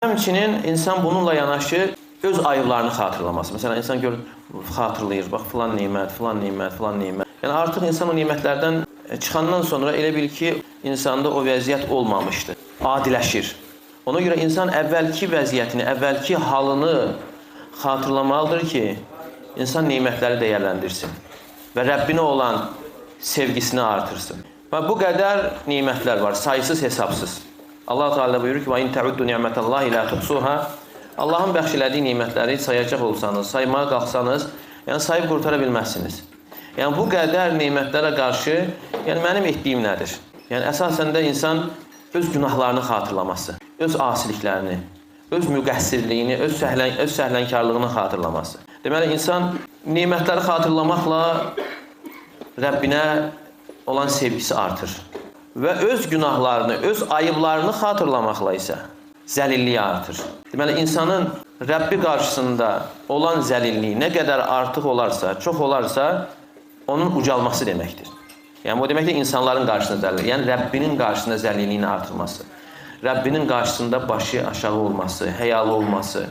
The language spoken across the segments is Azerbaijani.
Həmçinin insan bununla yanaşı öz ayıblarını xatırlaması. Məsələn, insan gör, xatırlayır, bax, filan nemət, filan nemət, filan nemət. Yəni, artıq insan o nemətlərdən çıxandan sonra elə bil ki, insanda o vəziyyət olmamışdı, adiləşir. Ona görə insan əvvəlki vəziyyətini, əvvəlki halını xatırlamalıdır ki, insan nemətləri dəyərləndirsin və Rəbbinə olan sevgisini artırsın. Və bu qədər nemətlər var, sayısız, hesabsız. Allah Teala buyurur ki: "Və in ta'uddu ni'metallahi la tuhsuha." Allahın bəxş elədiyi nemətləri sayacaq olsanız, saymağa qalxsanız, yəni sayıb qurtara bilməzsiniz. Yəni bu qədər nemətlərə qarşı, yəni mənim etdiyim nədir? Yəni əsasən də insan öz günahlarını xatırlaması, öz asiliklərini, öz müqəssirliyini, öz səhlənkarlığını xatırlaması. Deməli insan nemətləri xatırlamaqla Rəbbinə olan sevgisi artır. Və öz günahlarını, öz ayıblarını xatırlamaqla isə zəlilliyi artır. Deməli, insanın Rəbbi qarşısında olan zəlilliyi nə qədər artıq olarsa, çox olarsa, onun ucalması deməkdir. Yəni, bu deməkdir insanların qarşısında zəlillik, yəni Rəbbinin qarşısında zəlilliyini artırması, Rəbbinin qarşısında başı aşağı olması, həyalı olması,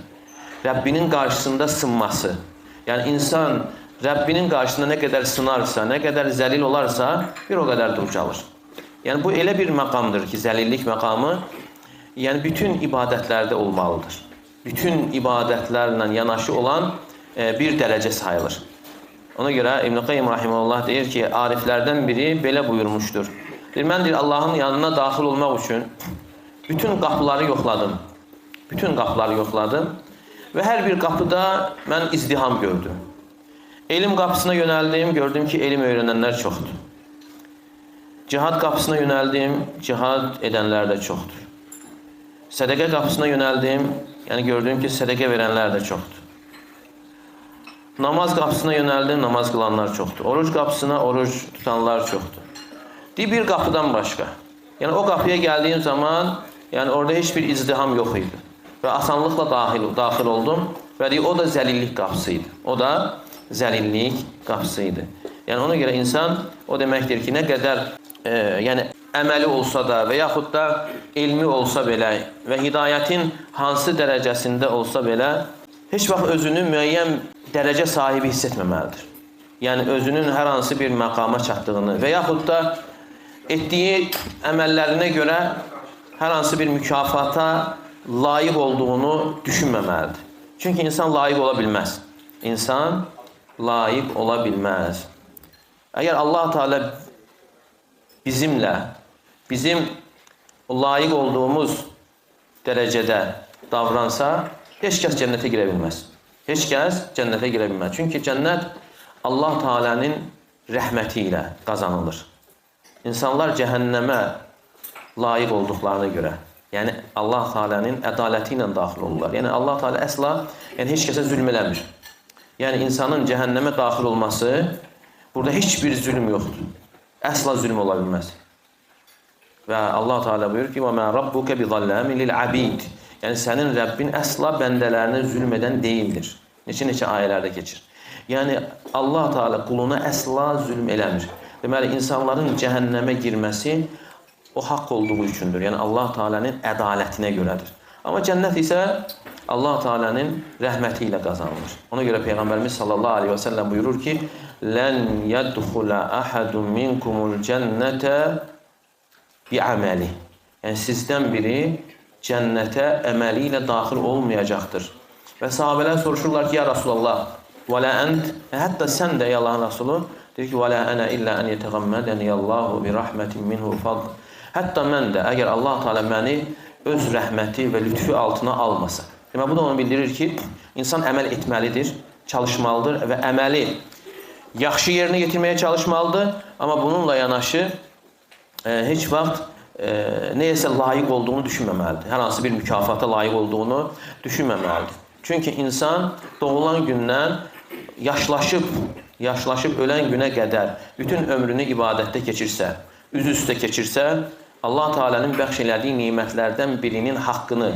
Rəbbinin qarşısında sınması. Yəni, insan Rəbbinin qarşısında nə qədər sınarsa, nə qədər zəlil olarsa, bir o qədər də ucalır. Yəni, bu elə bir məqamdır ki, zəlillik məqamı, yəni bütün ibadətlərdə olmalıdır. Bütün ibadətlərlə yanaşı olan bir dərəcə sayılır. Ona görə İbn-i Qayyim rahimehullah deyir ki, ariflərdən biri belə buyurmuşdur. Deyir, mən deyir, Allahın yanına daxil olmaq üçün bütün qapıları yoxladım. Bütün qapıları yoxladım və hər bir qapıda mən izdiham gördüm. Elm qapısına yönəldim, gördüm ki, elm öyrənənlər çoxdur. Cihad qapısına yönəldim, cihad edənlər də çoxdur. Sədəqə qapısına yönəldim, yəni gördüm ki, sədəqə verənlər də çoxdur. Namaz qapısına yönəldim, namaz qılanlar çoxdur. Oruc qapısına oruc tutanlar çoxdur. Deyir, bir qapıdan başqa. Yəni o qapıya gəldiyim zaman, yəni orada heç bir izdiham yox idi. Və asanlıqla daxil oldum və deyir, o da zəlillik qapısı idi. O da zəlillik qapısı idi. Yəni ona görə insan o deməkdir ki, nə qədər yəni əməli olsa da və yaxud da elmi olsa belə və hidayətin hansı dərəcəsində olsa belə heç vaxt özünü müəyyən dərəcə sahibi hiss etməməlidir. Yəni özünün hər hansı bir məqama çatdığını və yaxud da etdiyi əməllərinə görə hər hansı bir mükafata layiq olduğunu düşünməməlidir. Çünki insan layiq ola bilməz. İnsan layiq ola bilməz. Əgər Allah Teala bizimlə, bizim layiq olduğumuz dərəcədə davransa, heç kəs cənnətə girə bilməz. Heç kəs cənnətə girə bilməz. Çünki cənnət Allah Teala'nın rəhməti ilə qazanılır. İnsanlar cəhənnəmə layiq olduqlarına görə, yəni Allah Teala'nın ədaləti ilə daxil olurlar. Yəni Allah Teala əsla, yəni heç kəsə zülm eləmir. Yəni insanın cəhənnəmə daxil olması, burada heç bir zülm yoxdur. Əsla zülm ola bilməz. Və Allah Teala buyurur ki: "Və mə rabbuke bizallamin lil abid." Yəni sənin Rəbbin əsla bəndələrinə zülm edən deyildir. Neçə-neçə ayələrdə keçir. Yəni Allah Teala quluna əsla zülm eləmir. Deməli insanların cəhənnəmə girməsi o haqq olduğu üçündür. Yəni Allah Teala'nın ədalətinə görədir. Amma cənnət isə Allah Teala'nın rəhməti ilə qazanılır. Ona görə Peyğəmbərimiz sallallahu aleyhi və səlləm buyurur ki: "Lən yədxulə ahadun minkumul cənnətə bi'əməli." Yəni sizdən biri cənnətə əməli ilə daxil olmayacaqdır. Və sahabələr soruşurlar ki, ya Rasulallah, və lə ənt, hətta sən də ey Allahın Rasulü, deyir ki, və lə ənə illə ən yetəğəmmədəniyallahu bi rəhmətin minhu fadl. Hətta mən də, əgər Allah Teala məni öz rəhməti və lütfü altına almasa. Demək, bu da onu bildirir ki, insan əməl etməlidir, çalışmalıdır və əməli yaxşı yerinə yetirməyə çalışmalıdır. Amma bununla yanaşı heç vaxt neyəsə layiq olduğunu düşünməməlidir. Hər hansı bir mükafata layiq olduğunu düşünməməlidir. Çünki insan doğulan gündən yaşlaşıb ölən günə qədər bütün ömrünü ibadətdə keçirsə, üz üstə keçirsə, Allah Teala'nın bəxş elədiyi nemətlərdən birinin haqqını,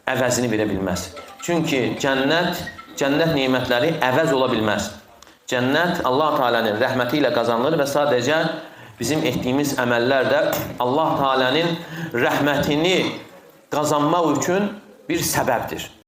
əvəzini verə bilməz. Çünki cənnət nemətləri əvəz ola bilməz. Cənnət Allah Teala'nın rəhməti ilə qazanılır və sadəcə bizim etdiyimiz əməllər də Allah Teala'nın rəhmətini qazanmaq üçün Bir səbəbdir.